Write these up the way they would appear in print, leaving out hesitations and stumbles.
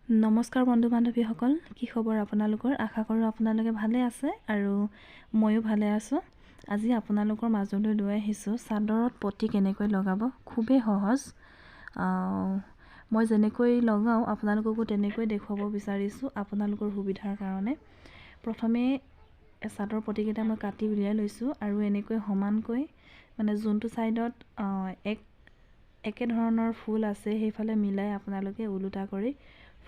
নমস্কাৰ বন্ধু বান্ধৱীসকল, কি খবৰ আপোনালোকৰ? আশা কৰোঁ আপোনালোকে ভালে আছে আৰু ময়ো ভালে আছোঁ। আজি আপোনালোকৰ মাজলৈ লৈ আহিছোঁ চাদৰত পটি কেনেকৈ লগাব। খুবেই সহজ, মই যেনেকৈ লগাওঁ আপোনালোককো তেনেকৈ দেখুৱাব বিচাৰিছোঁ আপোনালোকৰ সুবিধাৰ কাৰণে। প্ৰথমে চাদৰ পটিকেইটা মই কাটি উলিয়াই লৈছোঁ আৰু এনেকৈ সমানকৈ, মানে যোনটো ছাইডত একেধৰণৰ ফুল আছে সেইফালে মিলাই আপোনালোকে ওলোটা কৰি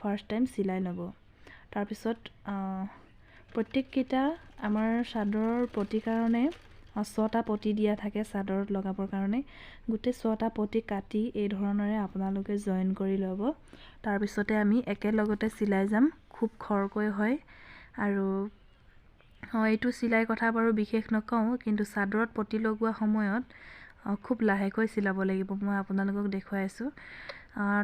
ফাৰ্ষ্ট টাইম চিলাই ল'ব। তাৰপিছত প্ৰত্যেককেইটা আমাৰ চাদৰৰ পটিৰ কাৰণে 6টা পটি দিয়া থাকে চাদৰত লগাবৰ কাৰণে। গোটেই 6টা পটি কাটি এই ধৰণেৰে আপোনালোকে জইন কৰি ল'ব। তাৰপিছতে আমি একেলগতে চিলাই যাম, খুব খৰকৈ হয়। আৰু এইটো চিলাই কথা বাৰু বিশেষ নকওঁ, কিন্তু চাদৰত পটি লগোৱা সময়ত খুব লাহেকৈ চিলাব লাগিব, মই আপোনালোকক দেখুৱাই আছোঁ।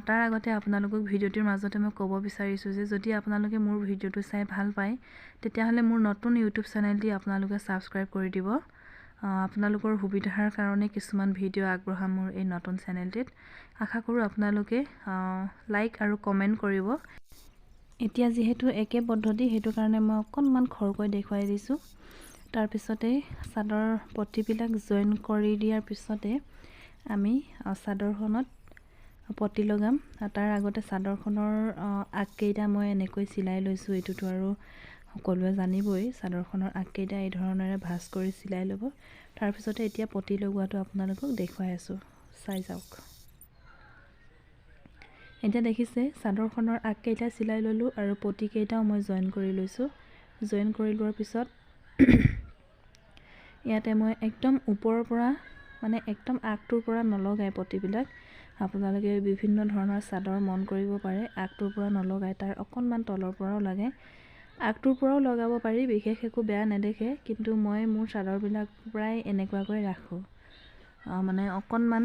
তাৰ আগতে আপোনালোকক ভিডিঅ'টোৰ মাজতে মই ক'ব বিচাৰিছোঁ যে যদি আপোনালোকে মোৰ ভিডিঅ'টো চাই ভাল পায় তেতিয়াহ'লে মোৰ নতুন ইউটিউব চেনেলটি আপোনালোকে ছাবস্ক্ৰাইব কৰি দিব। আপোনালোকৰ সুবিধাৰ কাৰণে কিছুমান ভিডিঅ' আগবঢ়াম মোৰ এই নতুন চেনেলটিত। আশা কৰোঁ আপোনালোকে লাইক আৰু কমেণ্ট কৰিব। এতিয়া যিহেতু একে পদ্ধতি, সেইটো কাৰণে মই অকণমান খৰকৈ দেখুৱাই দিছোঁ। তাৰপিছতে চাদৰ পটিবিলাক জইন কৰি দিয়াৰ পিছতে আমি চাদৰখনত পটি লগাম। তাৰ আগতে চাদৰখনৰ আগকেইটা মই এনেকৈ চিলাই লৈছোঁ, এইটোতো আৰু সকলোৱে জানিবই। চাদৰখনৰ আগকেইটা এই ধৰণেৰে ভাঁজ কৰি চিলাই ল'ব। তাৰপিছতে এতিয়া পটি লগোৱাটো আপোনালোকক দেখুৱাই আছোঁ, চাই যাওক। এতিয়া দেখিছে চাদৰখনৰ আগকেইটা চিলাই ল'লোঁ আৰু পটিকেইটাও মই জইন কৰি লৈছোঁ। জইন কৰি লোৱাৰ পিছত ইয়াতে মই একদম ওপৰৰ পৰা, মানে একদম আগটোৰ পৰা নলগাই পটিবিলাক, আপোনালোকে বিভিন্ন ধৰণৰ চাদৰ মন কৰিব পাৰে, আগটোৰ পৰা নলগাই তাৰ অকণমান তলৰ পৰাও লাগে। আগটোৰ পৰাও লগাব পাৰি, বিশেষ একো বেয়া নেদেখে। কিন্তু মই মোৰ চাদৰবিলাক প্ৰায় এনেকুৱাকৈ ৰাখোঁ, মানে অকণমান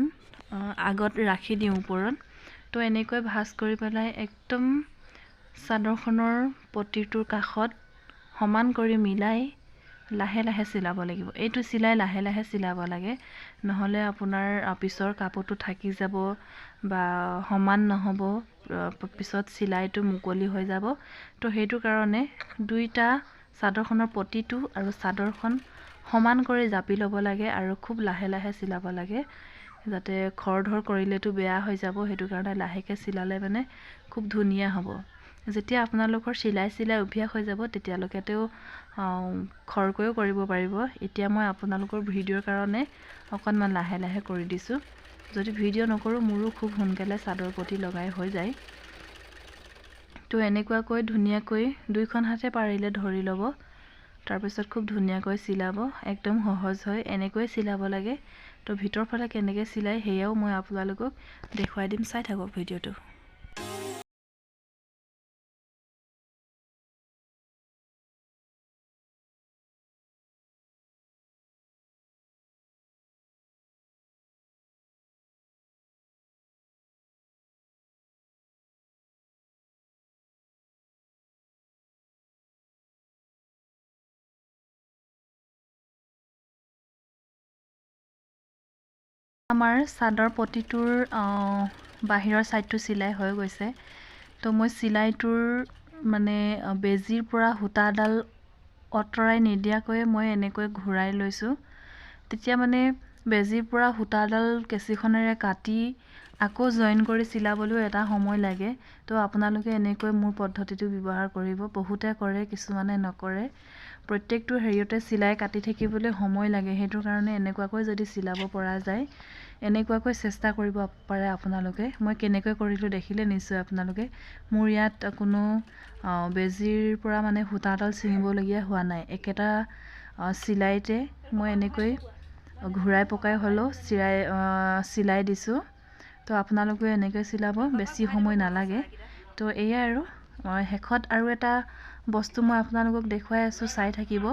আগত ৰাখি দিওঁ ওপৰত। তো এনেকৈ ভাঁজ কৰি পেলাই একদম চাদৰখনৰ পটিটোৰ কাষত সমান কৰি মিলাই লাহে লাহে চিলাব লাগিব। এইটো চিলাই লাহে লাহে চিলাব লাগে, নহ'লে আপোনাৰ পিছৰ কাপোৰটো থাকি যাব বা সমান নহ'ব, পিছত চিলাইটো মুকলি হৈ যাব। তো সেইটো কাৰণে দুইটা চাদৰখনৰ পটিটো আৰু চাদৰখন সমান কৰি জাপি ল'ব লাগে আৰু খুব লাহে লাহে চিলাব লাগে, যাতে খৰধৰ কৰিলেতো বেয়া হৈ যাব। সেইটো কাৰণে লাহেকৈ চিলালে মানে খুব ধুনীয়া হ'ব। যেতিয়া আপোনালোকৰ চিলাই চিলাই অভ্যাস হৈ যাব তেতিয়ালৈকেতো খৰকৈও কৰিব পাৰিব। এতিয়া মই আপোনালোকৰ ভিডিঅ'ৰ কাৰণে অকণমান লাহে লাহে কৰি দিছোঁ। যদি ভিডিঅ' নকৰোঁ মোৰো খুব সোনকালে চাদৰ পটি লগাই হৈ যায়। তো এনেকুৱাকৈ ধুনীয়াকৈ দুইখন হাতে পাৰিলে ধৰি ল'ব, তাৰপিছত খুব ধুনীয়াকৈ চিলাব, একদম সহজ হয়। এনেকৈ চিলাব লাগে। তো ভিতৰ ফালে কেনেকৈ চিলাই সেয়াও মই আপোনালোকক দেখুৱাই দিম, চাই থাকক ভিডিঅ'টো। আমাৰ চাদৰ পটিটোৰ বাহিৰৰ ছাইডটো চিলাই হৈ গৈছে। তো মই চিলাইটোৰ মানে বেজীৰ পৰা সূতাডাল আঁতৰাই নিদিয়াকৈয়ে মই এনেকৈ ঘূৰাই লৈছোঁ। তেতিয়া মানে বেজীৰ পৰা সূতাডাল কেঁচিখনেৰে কাটি আকৌ জইন কৰি চিলাবলৈও এটা সময় লাগে। তো আপোনালোকে এনেকৈ মোৰ পদ্ধতিটো ব্যৱহাৰ কৰিব। বহুতে কৰে, কিছুমানে নকৰে। প্ৰত্যেকটো হেৰিয়তে চিলাই কাটি থাকিবলৈ সময় লাগে, সেইটো কাৰণে এনেকুৱাকৈ যদি চিলাব পৰা যায়, এনেকুৱাকৈ চেষ্টা কৰিব পাৰে আপোনালোকে। মই কেনেকৈ কৰিলোঁ দেখিলে নিশ্চয় আপোনালোকে। মোৰ ইয়াত কোনো বেজীৰ পৰা মানে সূতাডাল ছিঙিবলগীয়া হোৱা নাই। একেটা চিলাইতে মই এনেকৈ ঘূৰাই পকাই হ'লেও চিলাই দিছোঁ। তো আপোনালোকেও এনেকৈ চিলাব, বেছি সময় নালাগে। তো এয়াই আৰু মই শেষত আৰু এটা বস্তু মই আপোনালোকক দেখুৱাই আছোঁ, চাই থাকিব।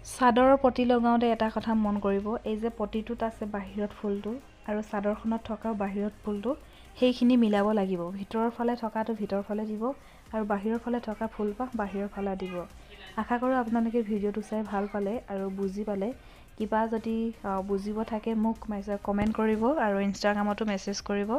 চাদৰৰ পতি লগাওঁতে এটা কথা মন কৰিব, এই যে পতিটোত আছে বাহিৰত ফুলটো আৰু চাদৰখনত থকা বাহিৰত ফুলটো, সেইখিনি মিলাব লাগিব। ভিতৰৰ ফালে থকাটো ভিতৰৰ ফালে দিব আৰু বাহিৰৰ ফালে থকা ফুলপাহ বাহিৰৰ ফালে দিব। আশা কৰোঁ আপোনালোকে ভিডিঅ'টো চাই ভাল পালে আৰু বুজি পালে। কিবা যদি বুজিব থাকে, মোক মেছেজ কমেণ্ট কৰিব আৰু ইনষ্টাগ্ৰামতো মেছেজ কৰিব।